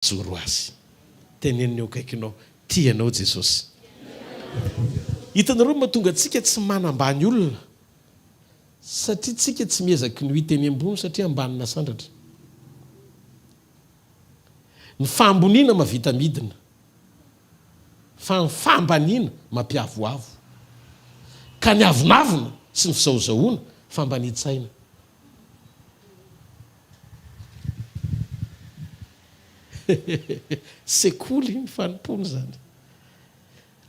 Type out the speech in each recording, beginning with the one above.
Joro azy. Teneno ny eo akaikinao, Tia anao Jesosy. Hitanareo ny mahatonga antsika tsy manambany olona? Satria tsika tsy miezaky ny ho hita eny ambony satria ambany nasandratra. Ny fahamboniana mahavita midina. Fa ny fahambaniana mampiavoavo. Ka ny avonavona sy ny fizahozahoana fahambanian-tsaina. Sekoly ny fanompoana izany.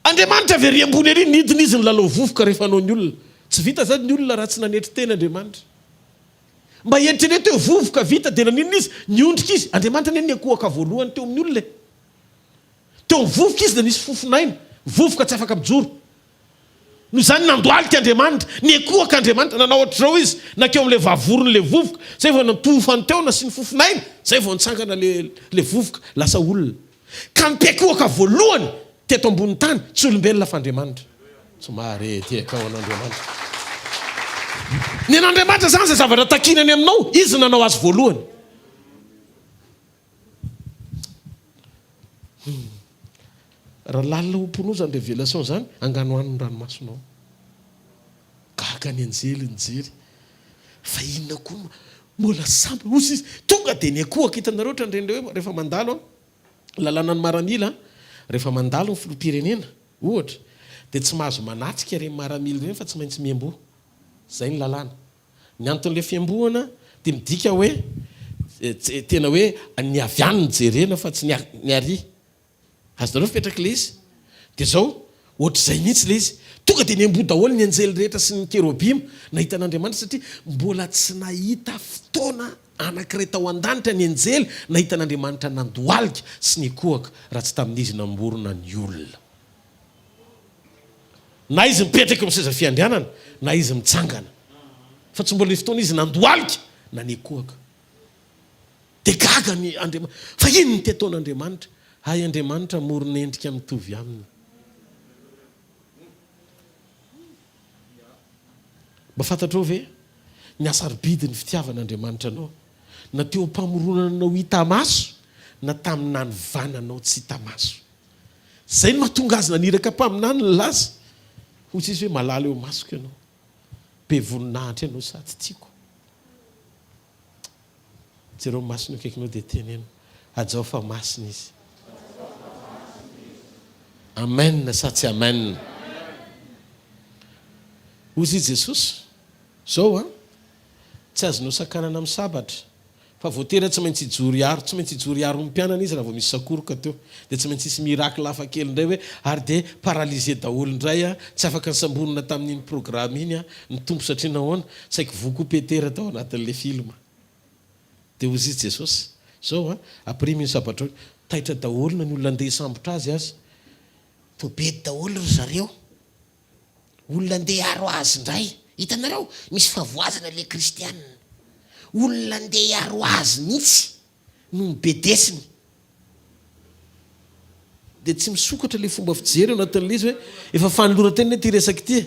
Andriamanitra avy ery ambony ery nidina izy nilalao vovoka rehefa hanao ny olona. Tsy vita izany ny olona raha tsy nanetry tena Andriamanitra. Mba eritrereto hoe vovoka vita dia naninona izy? Niondrika izy. Andriamanitra anie niankohoka voalohany teo amin'ny olona e. Teo amin'ny vovoka izy dia nisy fofon'aina. Vovoka tsy afaka mijoro. Noho izany nandohalika Andriamanitra, niankohoka Andriamanitra, nanao ohatr'izao izy, nankeo amin'ilay vavoron'ilay vovoka, izay vao natohofany teo, nasiany fofon'aina, izay vao nitsangana ilay vovoka, lasa olona. Ka ny mpiankohoka voalohany teto ambonin'ny tany, tsy olombelona fa Andriamanitra. Tsy mahare tehaka ho an'Andriamanitra. Ny an'Andriamanitra izany izay zavatra takiana any aminao, Izy no nanao azy voalohany. Hum. Raha lalina ho mponao izany révélation izany, anganohano ny ranomasonao. Gaga ny anjely nijery. Fa inona koa no mbola sambany hozy izy. Tonga dia niankohoka, hitanareo ohatran'ireny hoe rehefa mandalo an, lalànan'ny maramila an, rehefa mandalo ny filoham-pirenena, ohatra, dia tsy mahazo manatrika ireny maramila ireny fa tsy maintsy miamboho. Izay ny lalàna. Ny anton'ilay fiambohana dia midika hoe tena hoe ny avy any no jerena fa tsy ny ary. Azonareo fipetrak'ilay izy? Dia izao, ohatr'izay mihitsy ilay izy. Tonga dia niamboho daholo ny anjely rehetra sy ny kerobima nahita an'Andriamanitra satria mbola tsy nahita fotoana anankiray tao an-danitra ny anjely nahita an'Andriamanitra nandohalika sy nikohaka raha tsy tamin'izy namorona ny olona. Na izy mipetraka eo amin'ny seza fiandrianana, na izy mitsangana. Fa tsy mbola nisy fotoana izy nandohalika na nikohaka. Dia gaga ny Andriamanitra. Fa inona no te ataon'Andriamanitra? Hay Andriamanitra hamorona endrika mitovy aminy. Mba fantatrao ve ny hasarobidin'ny fitiavan'Andriamanitra anao? Na teo am-pamoronana anao hita maso, na tamin'ny nanovana anao tsy hita maso. Izay no mahatonga azy naniraka mpaminany nilaza, hoy izy hoe, Malala eo imasoko ianao, be voninahitra ianao sady tiako. Jereo ny masony akaikinao dia teneno, Hajao fa masina izy. Amen sa tsy amen? Hozy i Jesosy, Zao an, tsy azonao sakanana amin'ny sabatra. Fa voatery tsy maintsy hijoro hiaro, tsy maintsy hijoro hiaro ny mpianany izy raha vao misy sakoroka teo. Dia tsy maintsy hisy miracle hafa kely indray hoe ary dia paralysé daholo indray an, tsy afaka nisamborina tamin'iny programme iny an, ny Tompo satria nahoana? Saiky voa koa Petera tao anatin'ilay film. Dia hozy izy Jesosy, Zao an, ampirimo iny sabatrao iny. Taitra daholo na ny olona andeha hisambotra azy aza. Toa bedy daholo ry zareo. Olona andeha hiaro azy indray. Hitanareo? Misy fahavoazana ilay kristiana. Olona andeha hiaro azy mihitsy no nobedesiny. Dia tsy misokatra ilay fomba fijery ao anatin'ilay izy hoe efa fanoloran-tena anie ity resaka ity e.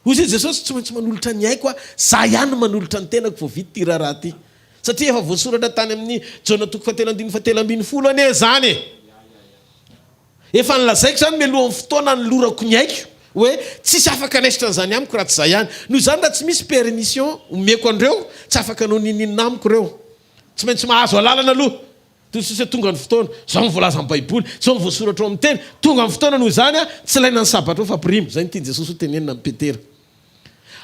Hoy izy Jesosy, tsy maintsy manolotra ny aiko aho, za ihany no manolotra ny tenako vao vita ity raharaha ity. Satria efa voasoratra tany amin'ny Jaona toko fahatelo andininy fahatelo ambinifolo anie izany e. Efa nolazaiko izany mialohan'ny fotoana hanolorako ny aiko hoe tsisy afaka hanaisotra an'izany amiko raha tsy za ihany. Noho izany raha tsy misy permission omeko an'ireo, tsy afaka hanao n'inon'inona amiko ireo. Tsy maintsy mahazo alalana aloha. Toy ny sisa hoe tonga ny fotoana. Izao no voalazan'ny Baiboly, izao no voasoratra ao amin'ny teny. Tonga ny fotoana noho izany, tsy ilaina ny sabatrao fa prime. Izay no tian'i Jesosy ho tenenina amin'i Petera.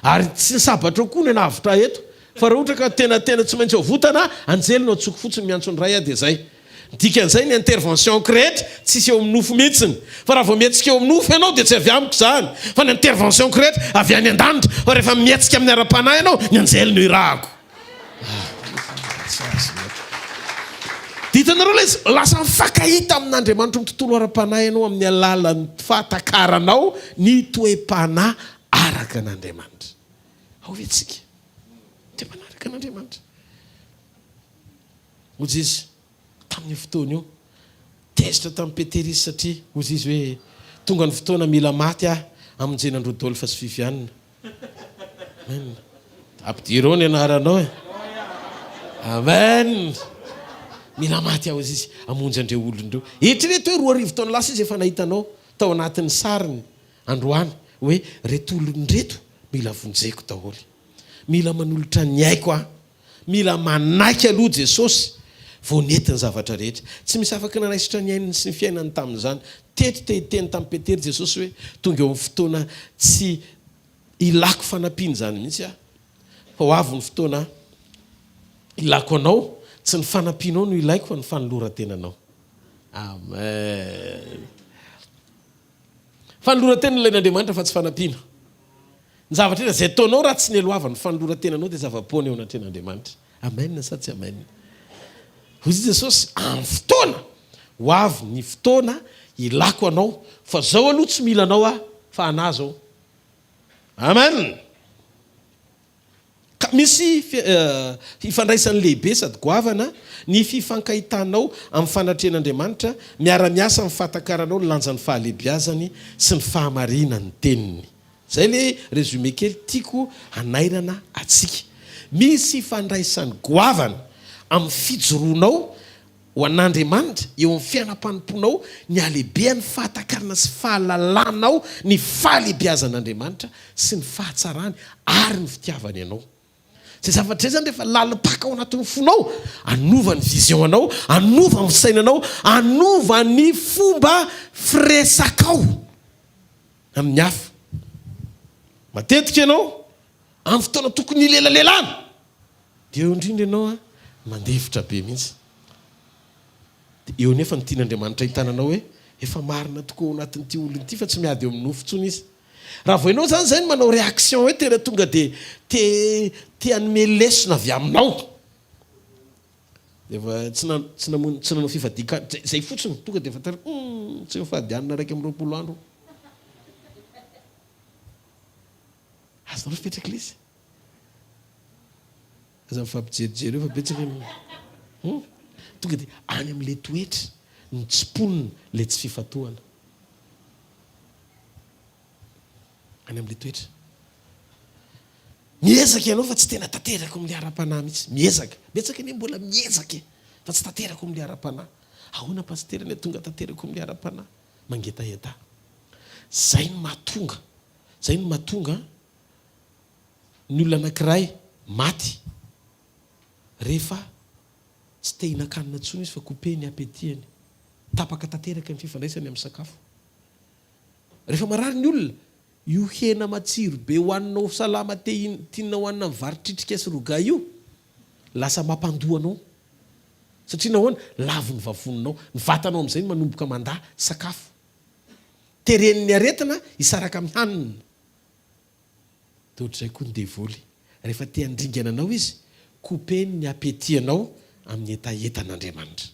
Ary tsy ny sabatrao koa no hanavotra ahy eto, fa raha ohatra ka tena tena tsy maintsy avotana, anjely no antsoiko fotsiny miantso ny Ray aho dia zay. Ny dikan'izay ny intervention-ko rehetra tsisy eo amin'ny nofo mihitsiny. Fa raha vao mihetsika eo amin'ny nofo ianao dia tsy avy amiko izany, fa ny intervention-ko rehetra avy any an-danitra, fa rehefa mihetsika amin'ny ara-panahy ianao, ny anjely no irahako. Dia hitanareo ilay izy, lasa mifankahita amin'Andriamanitra amin'ny tontolo ara-panahy ianao amin'ny alalan'ny fahatakaranao ny toe-panahy araka an'Andriamanitra. Ao ve tsika? Dia manaraka an'Andriamanitra. Hoy Izy, tamin'io fotoana io, tezitra tamin'i Petera izy satria hoy izy hoe, tonga ny fotoana mila maty aho hamonjena an-dry Rodolphe sy Viviane. Amen. Ampidiro ao ny anaranao e. Amen. Mila maty aho izy hamonjy an'ireo olona ireo. Eritrereto hoe 2000 taona lasa izy efa nahita anao tao anatin'ny sariny androany hoe reto olona ireto mila vonjeko daholo. Mila manolotra ny aiko aho. Mila manaiky aloha Jesosy vao nety ny zavatra rehetra. Tsy misy afaka nanaisotra ny ainy sy ny fiainany tamin'izany. Teto te hiteny tamin'i Petera Jesosy hoe tonga eo amin'ny fotoana tsy ilako fanampiana izany mihitsy aho. Fa ho avy ny fotoana ilako anao, tsy ny fanampianao no ilaiko fa ny fanoloran-tenanao. Amen. Fanoloran-tena no ilain'Andriamanitra fa tsy fanampiana. Ny zavatra rehetra izay ataonao raha tsy nialohavan'ny fanoloran-tenanao dia zava-poana eo anatrehan'Andriamanitra. Amen sa tsy amen? Hoy Jesosy, amin'ny fotoana, ho avy ny fotoana ilako anao, fa zao aloha tsy mila anao aho, fa anah zao. Amen! Ka misy fifandraisany lehibe sady goavana ny fifankahitanao amin'ny fanatrehan'Andriamanitra, miara-miasa amin'ny fahatakaranao ny lanjan'ny fahalehibiazany sy ny fahamarinan'ny Teniny. Izay ilay résumé kely tiako hanairana antsika. Misy ifandraisany goavana amin'ny fijoroanao ho an'Andriamanitra eo amin'ny fiainam-panompoanao ny halehibehan'ny fahatakarana sy fahalalanao ny fahalehibiazan'Andriamanitra sy ny fahatsarany ary ny fitiavany anao. Izay zavatra izay izany rehefa lalim-paka ao anatin'ny fonao, hanova ny vision anao, hanova ny fisainanao, hanova ny fomba firesakao amin'ny hafa. Matetika ianao amin'ny fotoana tokony hilelalelana Dia eo indrindra ianao an, mandefitra be mihitsy. Dia eo nefa no tian'Andriamanitra hahitana anao hoe efa marina tokoa ao anatin'ity olona ity fa tsy miady eo amin'ny nofo intsony izy. Raha vao ianao izany izay no manao réaction hoe tena tonga dia te te hanome lesona avy aminao. Dia efa tsy na tsy namono tsy nanao fifadian-kanina, zay zay fotsiny tonga dia efa tena hum tsy mifady hanina 21 andro. Azonareo fipetraka ilay izy? Aza mifampijerijery eo fa betsaka ny hum. Tonga dia any amin'ilay toetra no tsimponina ilay tsy fifantohana. Any amin'ilay toetra. Miezaka ianao fa tsy tena tanteraka amin'ilay ara-panahy mihitsy. Miezaka. Betsaka anie mbola miezaka e. Fa tsy tanteraka amin'ilay ara-panahy. Ahoana pasitera ny hahatonga tanteraka amin'ilay ara-panahy? Mangetaheta. Izay no mahatonga. Izay no mahatonga ny olona anankiray maty rehefa tsy te hihinan-kanina intsony izy fa couper ny appétit-ny. Tapaka tanteraka ny fifandraisany amin'ny sakafo. Rehefa marary ny olona, io hena matsiro be hohaninao salama te tianao hohanina amin'ny vary tritrika sy rougail io, lasa mampandoa anao. Satria nahoana? Lavo ny vavoninao. Ny vatanao amin'izay no manomboka mandà sakafo. Teren'ny aretina hisaraka amin'ny hanina. Dia ohatr'izay koa ny devoly. Rehefa te handringana anao izy, couper-ny ny appétit anao amin'ny hetahetan'Andriamanitra.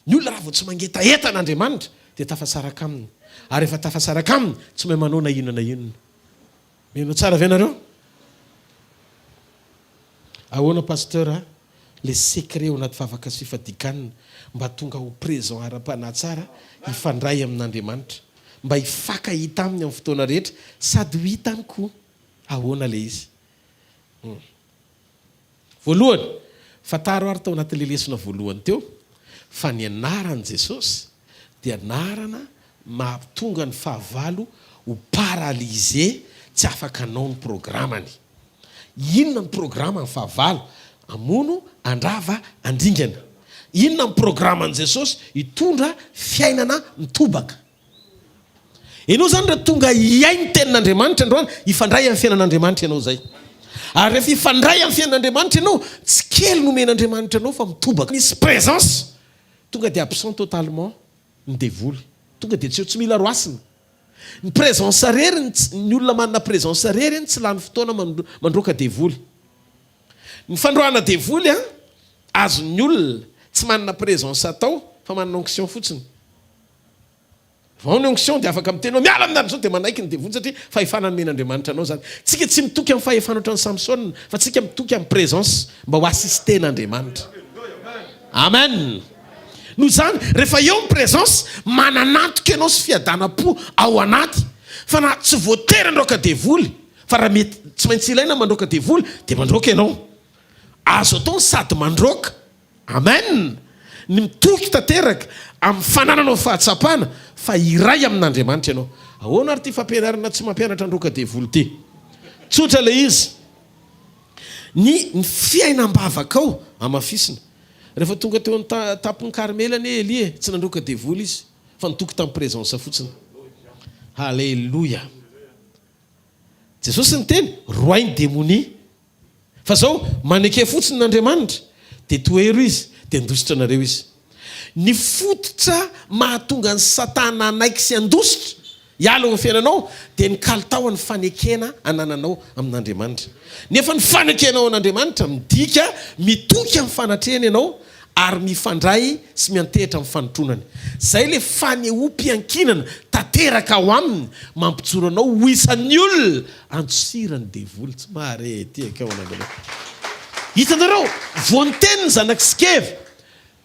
Ny olona raha vao tsy mangetaheta an'Andriamanitra dia tafasaraka aminy. Ary rehefa tafasaraka aminy, tsy mahay manao na inona na inona. Mihaino tsara ve nareo? Ahoana Pasteur a? Le secret ao anaty vavaka sy fifadian-kanina mba tonga ho présent ara-panahy tsara hifandray amin'Andriamanitra. Mba hifankahita aminy amin'ny fotoana rehetra sady ho hitany koa. Ahoana le izy? Hum. Voalohany, fantaro ary tao anatin'ilay lesona voalohany teo fa ny anaran'i Jesosy dia anarana mahatonga ny fahavalo ho paralysé tsy afaka hanao ny programany. Inona ny programan'ny fahavalo? Hamono, handrava, handringana. Inona ny programan'i Jesosy? Hitondra fiainana mitobaka. Ianao izany raha tonga hihaino ny tenin'Andriamanitra androany, hifandray amin'ny fiainan'Andriamanitra ianao izay. Ary rehefa hifandray amin'ny fiainan'Andriamanitra ianao, tsy kely no omen'Andriamanitra anao fa mitobaka. Misy présence, tonga dia absent totalement ny devoly. Tonga dia tsy eo, tsy mila roasina. Ny présence irery, ny olona manana présence irery eny tsy lany fotoana mandroaka devoly. Ny fandroahana devoly an, azon'ny olona tsy manana présence atao fa manana onction fotsiny. Vao ny onction dia afaka miteny hoe miala aminareo izao dia manaiky ny devoly satria fahefana nomen'Andriamanitra anao izany. Tsika tsy mitoky amin'ny fahefana ohatran'i Samsona fa tsika mitoky amin'ny présence mba ho assister-n'Andriamanitra. Amen. Noho izany rehefa eo ny présence manan'antoka ianao sy fiadanam-po ao anaty fa na tsy voatery handroaka devoly fa raha mety tsy maintsy ilaina mandroaka devoly dia mandroaka ianao. Azo atao ny sady mandroaka. Amen. Ny mitoky tanteraka amin'ny fanananao fahatsapana fa iray amin'Andriamanitra ianao. Ahoana ary ity fampianarana tsy mampianatra handroaka devoly ity? Tsotra ilay izy. Ny ny fiainam-bavakao hamafisina. Rehefa tonga teo an-tampon'i Karmela anie Elia e, tsy nandroaka devoly izy fa nitoky tamin'ny présence fotsiny. Haleloia. Jesosy niteny, roahy ny demonia. Fa zao, maneke fotsiny n'Andriamanitra, dia tohero izy, dia handositra anareo izy. Ny fototra mahatonga an'i Satana hanaiky sy handositra, hiala eo amin'ny fiainanao, dia ny kalitaon'ny fanekena anananao amin'Andriamanitra. Nefa ny fanekenao an'Andriamanitra midika mitoky amin'ny fanatrehany ianao, ary mifandray sy miantehitra amin'ny fanotronany. Izay ilay fanehoam-piankinana tanteraka ao aminy mampijoro anao ho isan'ny olona andosiran'ny devoly. Tsy mahare ety akeo an'Andriamanitra. Hitanareo, vao niteny ny zanak'i Skeva,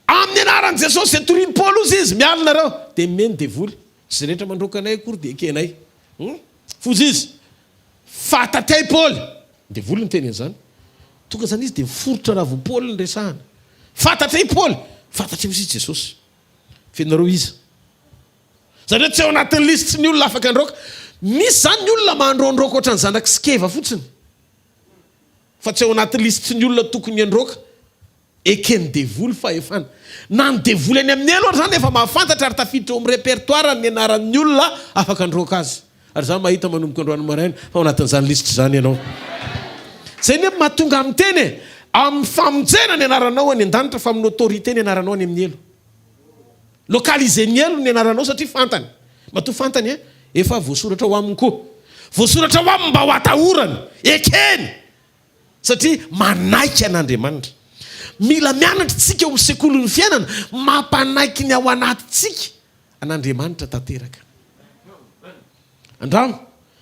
Amin'ny anaran'i Jesosy izay torian'i Paoly hozy izy, miala nareo. Dia nomeny ny devoly. Tsy izay rehetra mandroaka anay akory dia ekenay. Hum? Foza izy. Fantatray Paoly. Ny devoly niteny an'izany. Tonga izany izy dia miforitra raha vao Paoly no resahana. Fantatray Paoly. Fantatray hozy izy Jesosy. Fenareo iza? Izany hoe tsy ao anatin'ny lisitry ny olona afaka handroaka. Misy izany ny olona mandroandroaka ohatran'ny zanak'i Skeva fotsiny. Fa tsy ao anatin'ny lisitry ny olona tokony handroaka. Eken'ny devoly fahefana. Na ny devoly any amin'ny helo ary izany efa mahafantatra ary tafiditra ao amin'ny repertoire ny anaran'ny olona afaka handroaka azy. Ary izaho mahita manomboka androany maraina fa ao anatin'izany lisitra izany ianao. Izay nefa mahatonga ahy miteny e! Amin'ny famonjena ny anaranao any an-danitra fa amin'ny autorité ny anaranao any amin'ny helo. Localiser-n'ny helo ny anaranao satria fantany. Matoa fantany e, efa voasoratra ao aminy koa. Voasoratra ao aminy mba ho atahorany. Ekeny! Satria manaiky an'Andriamanitra. Mila mianatra isika ao amin'ny sekolin'ny fiainana mampanaiky ny ao anatintsika an'Andriamanitra tanteraka. Andramo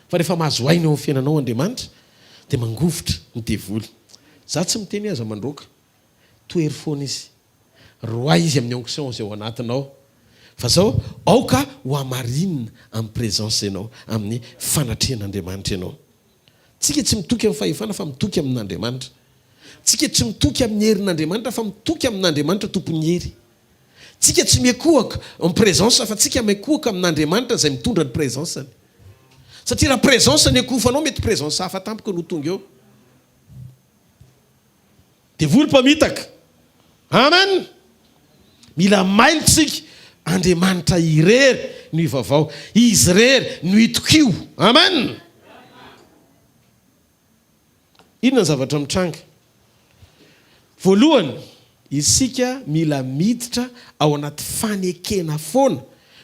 fa rehefa mahazo aina eo amin'ny fiainanao Andriamanitra dia mangovitra ny devoly. Za tsy miteny hoe aza mandroaka. Tohero foana izy. Roahy izy amin'ny onction izay ao anatinao. Fa zao, aoka ho hamarinina amin'ny présence ianao, amin'ny fanatrehan'Andriamanitra ianao. Tsika tsy mitoky amin'ny fahefana fa mitoky amin'Andriamanitra. Tsika tsy mitoky amin'ny herin'Andriamanitra fa mitoky amin'Andriamanitra tompon'ny hery. Tsika tsy miakohaka en présence fa tsika miakohaka amin'Andriamanitra izay mitondra ny présence-ny. Satria raha présence ny akohofanao mety présence hafa tampoka no tonga eo. Devoly mpamitaka. Amen! Mila mailo tsika, Andriamanitra irery no ivavao, Izy irery no itokio. Amen! Inona ny zavatra mitranga? Voalohany, isika mila miditra ao anaty fanekena foana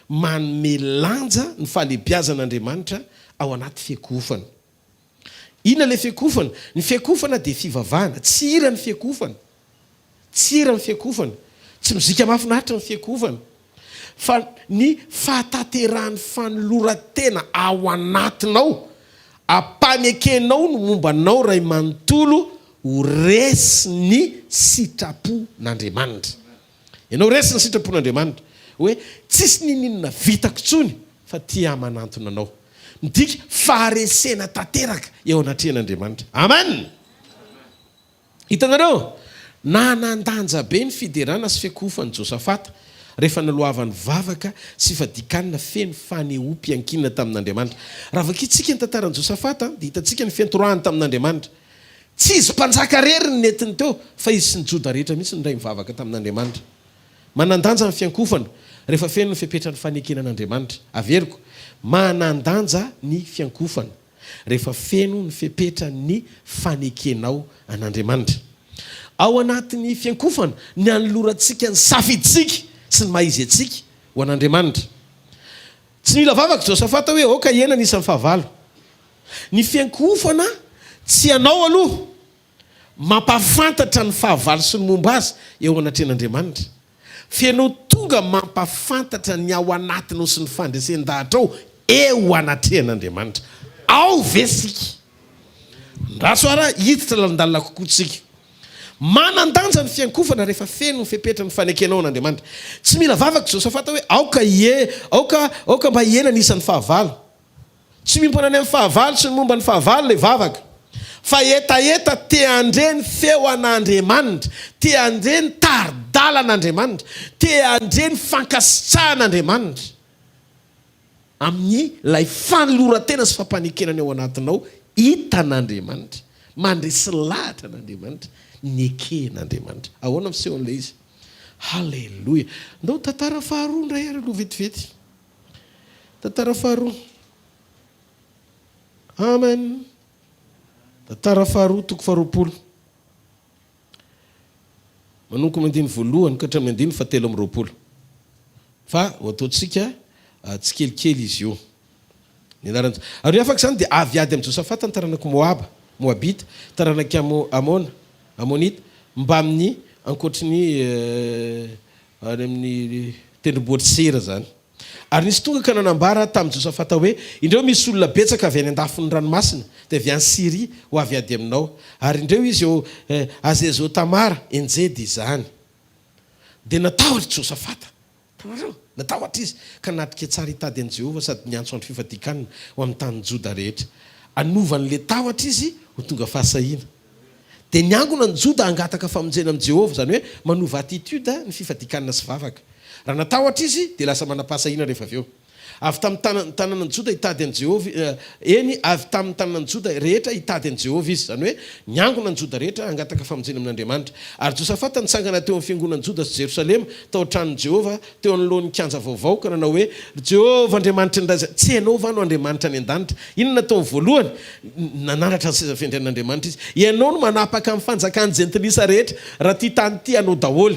manome lanja ny fahalebiazan'Andriamanitra ao anaty fiankohofana. Inona ilay fiakofana? Ny fiakofana dia fivavahana. Tsy hira ny fiakofana. Tsy hira ny fiakofana. Tsy mozika mahafinaritra ny fiakofana. Fa ny fahatanterahan'ny fanoloran-tena ao anatinao, ampanekenao ny momba anao ray manontolo ho resin'ny sitrapon'Andriamanitra. Ianao resy ny sitrapon'Andriamanitra. Hoe tsisy ninininona vitako intsony fa tia ahy manantona anao. Midika faharesena tanteraka eo anatrehan'Andriamanitra. Amen! Hitanareo? Nanan-danja be ny fiderana sy fiakohofan'i Josafata rehefa naloavany vavaka sy fadikanina feno fanehoam-piankinana tamin'Andriamanitra. Raha vakintsika ny tantaran'i Josafata dia hitantsika ny fiantorahany tamin'Andriamanitra. Tsy izy mpanjaka irery no nentiny teo, fa izy sy ny Joda rehetra mihitsy no niray nivavaka tamin'Andriamanitra. Manan-danja ny fiankohofana, rehefa feno ny fepetran'ny fanekena an'Andriamanitra. Averiko, manan-danja ny fiankohofana, rehefa feno ny fepetran'ny fanekenao an'Andriamanitra. Ao anatin'ny fiankohofana ny anolorantsika ny safidintsika sy ny maha-izy antsika ho an'Andriamanitra. Tsy mila vavaka Josafata hoe aoka hihena ny isan'ny fahavalo. Ny fiankohofana tsy anao aloha mampahafantatra ny fahavalo sy ny momba azy eo anatrehan'Andriamanitra. F'ianao tonga mampahafantatra ny ao anatinao sy ny fandresen-dahatrao eo anatrehan'Andriamanitra. Ao ve isika? Andraso ara hiditra lalindalina kokoa tsika. Manan-danja ny fiankohofana rehefa feno ny fepetra ny fanekenao an'Andriamanitra. Tsy mila vavaka Josafata hoe aoka hie, aoka, aoka mba hihena ny isan'ny fahavalo. Tsy miompana any amin'ny fahavalo sy ny momba ny fahavalo ilay vavaka. Fa hetaheta te handre ny feo an'Andriamanitra, te handre ny tari-dalan'Andriamanitra, te handre ny fankasitrahan'Andriamanitra amin'ny ilay fanoloran-tena sy fampanekena ny ao anatinao hitan'Andriamanitra, mandresy lahatra an'Andriamanitra, neken'Andriamanitra. Ahoana ny fisehon'ilay izy? Haleloia! Ndao tantara faharoa indray ary aloha vetivety. Tantara faharoa. Amen. Tantara faharoa toko faharoapolo. Manomboka amin'ny andininy voalohany ka hatramin'ny andininy fahatelo amby 20. Fa ho ataontsika tsikelikely izy io. Ny anaran'i Ary afaka izany dia avy hiady amin'i Josafata ny taranak'i Moaba, Moabita, taranak'i Amona, Amonita, mbamin'ny ankoatry ny any amin'ny tendrombohitr'i Seira izany. Ary nisy tonga ka nanambara tamin'i Josafata hoe, Indreo misy olona betsaka avy any an-dafin'ny ranomasina, dia avy any Syria, ho avy hiady aminao. Ary indreo izy eo Hazezo-tamara, En-jedy izany. Dia natahotra i Josafata. Hitanareo? Natahotra izy, ka natrika tsara hitady an'i Jehovah sady niantso andro fifadian-kanina ho amin'ny tanin'i Joda rehetra. Hanova an'ilay tahotra izy ho tonga fahasahiana. Dia niangona ny Joda hangataka famonjena amin'i Jehovah, izany hoe manova attitude ny fifadian-kanina sy vavaka. Raha natahotra izy, dia lasa manam-pahasahiana rehefa avy eo. Avy tamin'ny tanànan'i Joda hitady an'i Jehovah, eny, avy tamin'ny tanànan'i Joda rehetra hitady an'i Jehovah izy, izany hoe niangona ny Joda rehetra hangataka famonjena amin'Andriamanitra. Ary Josafata nitsangana teo amin'ny fiangonan'i Joda sy Jerosalema, tao an-tranon'i Jehovah, teo anoloan'ny kianja vaovao, ka nanao hoe, Ry Jehovah Andriamanitry ny razanay, tsy Ianao va no Andriamanitra any an-danitra? Inona no nataony voalohany? Nanandratra ny seza fiandrianan'Andriamanitra izy. Ianao no manapaka ny fanjakan'ny jentilisa rehetra, raha ity tany ity anao daholo.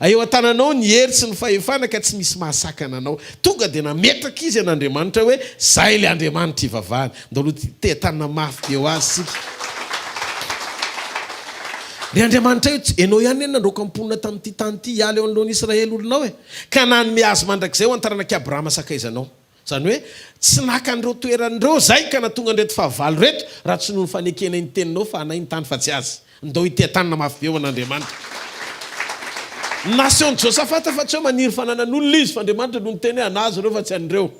Eo an-tananao ny hery sy ny fahefana ka tsy misy mahasakana anao. Tonga dia nametraka izy an'Andriamanitra hoe, Izay ilay Andriamanitra ivavahana. Ndao aloha teha-tanana mafy be ho azy isika. Ry Andriamanitra io, Ianao ihany anie no nandroaka ny mponina tamin'ity tany ity hiala eo anoloan'i Israely olonao e, ka nanome azy mandrakizay ho an'ny taranak'i Abrahama sakaizanao. Izany hoe, tsy naka an'ireo toerana ireo izay ka nahatonga an'ireto fahavalo ireto, raha tsy noho ny fanekenay ny teninao fa anay ny tany fa tsy azy. Ndao hiteha-tanana mafy be ho an'Andriamanitra. Nasehon'i Josafata fa tsy hoe maniry fananan'olona izy, fa Andriamanitra no niteny hoe an'azy ireo fa tsy an'ireo.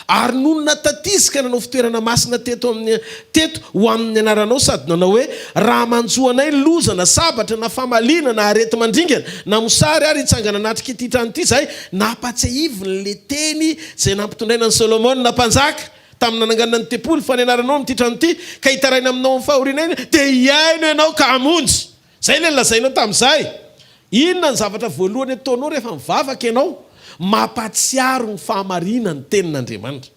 Ary nonina taty izy ka nanao fitoerana masina teto amin'ny teto ho amin'ny anaranao sady nanao hoe, Raha manjo anay loza na sabatra na famaliana na areti-mandringana na mosary ary hitsangana hanatrika ity trano ity izahay, nampatsiahiviny ilay teny izay nampitondraina an'i Solomona mpanjaka tamin'ny nananganana ny tempoly, fa ny anaranao amin'ity trano ity, ka hitaraina aminao amin'ny fahorianay, dia hihaino ianao ka hamonjy. Izay ilay nolazainao tamin'izay. Inona ny zavatra voalohany ataonao rehefa mivavaka ianao? Mampahatsiaro ny fahamarinan'ny Tenin'Andriamanitra.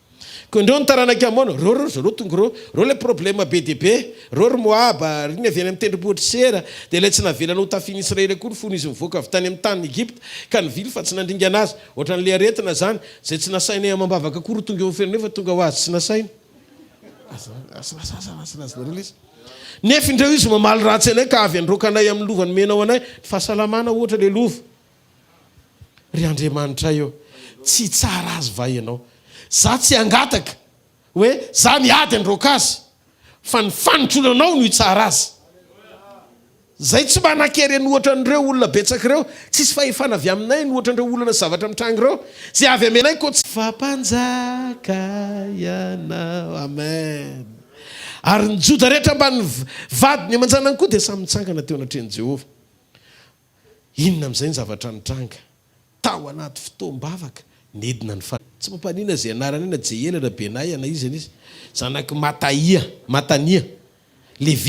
Koa indreo ny taranak'i Amona, reo ry zareo tonga ireo, reo ilay problema be dia be, reo ry Moaba, ry ny avy any amin'ny tendrombohitr'i Sera, dia ilay tsy navelanao hotafian'i Israely akory fony izy nivoaka avy tany amin'ny tanin'i Egypta, ka nivily fa tsy nandringana azy. Ohatran'ilay aretina izany, izay tsy nasainay amam-bavaka akory ho tonga eo amin'ny firenena fa tonga ho azy tsy nasaina. Nefa indreo izy mamaly ratsy anay ka avy handroaka anay amin'ny lova nomenao anay, ny fahasalamana ohatra ilay lova. Ry Andriamanitray ô, tsy hitsara azy va Ianao? Za tsy hangataka hoe za miady handroaka azy, fa ny fanotronanao no hitsara azy. Zay tsy manan-kery an'ohatra an'ireo olona betsaka ireo, tsisy fahefana avy aminay ny ohatran'ireo olana sy zavatra mitranga ireo, zay avy amenay koa tsy. Fa mpanjaka Ianao. Amen. Ary ny Joda rehetra mbamin'ny vadiny aman-janany koa dia samy nitsangana teo anatrehan'i Jehovah. Inona amin'izay ny zavatra nitranga? Tao anaty fotoam-bavaka, nidina ny Fanahy. Tsy mampaninona izay anarany io na Jehiela na Benaia na iza na iza. Zanak'i Mataia, Matania, Levita.